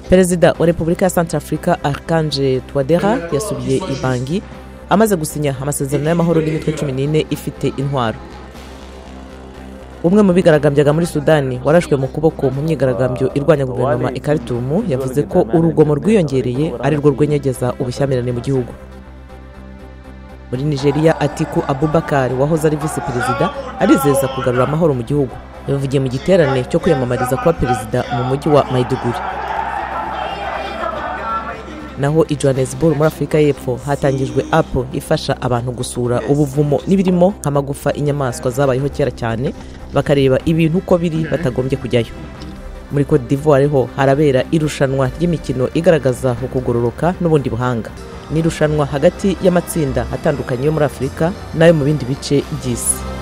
Perezida wa Repubulika ya Centrafrica, Archange Touadera, yasubiye i Bangui amaze gusinya amasezerano y'amahoro n'imitwe 14 ifite intwaro. Umwe mu bigaragambyaga muri Sudani warashwe mu kuboko mu myigaragambyo irwanya guverinoma i Khartoum yavuze ko urugomo rwiyongereye ari rwo rwenyegeza ubushyamirane mu gihugu. Muri Nigeria, Atiku Abubakar wahoze ari visi perezida arizeza kugarura amahoro mu gihugu. Yabivugiye mu giterane cyo kwiyamamariza kuba perezida mu mujyi wa Maiduguri. Naho i Johannesburg muri Afurika y'Epfo hatangijwe app ifasha abantu gusura ubuvumo n'ibirimo nk'amagufa inyamaswa zabayeho kera cyane, bakareba ibintu uko biri batagombye kujyayo. Muri Cote d'Ivoire ho harabera irushanwa ry'imikino igaragaza ukugororoka n'ubundi buhanga. Ni irushanwa hagati y'amatsinda atandukanye yo muri Afurika n'ayo mu bindi bice by'isi.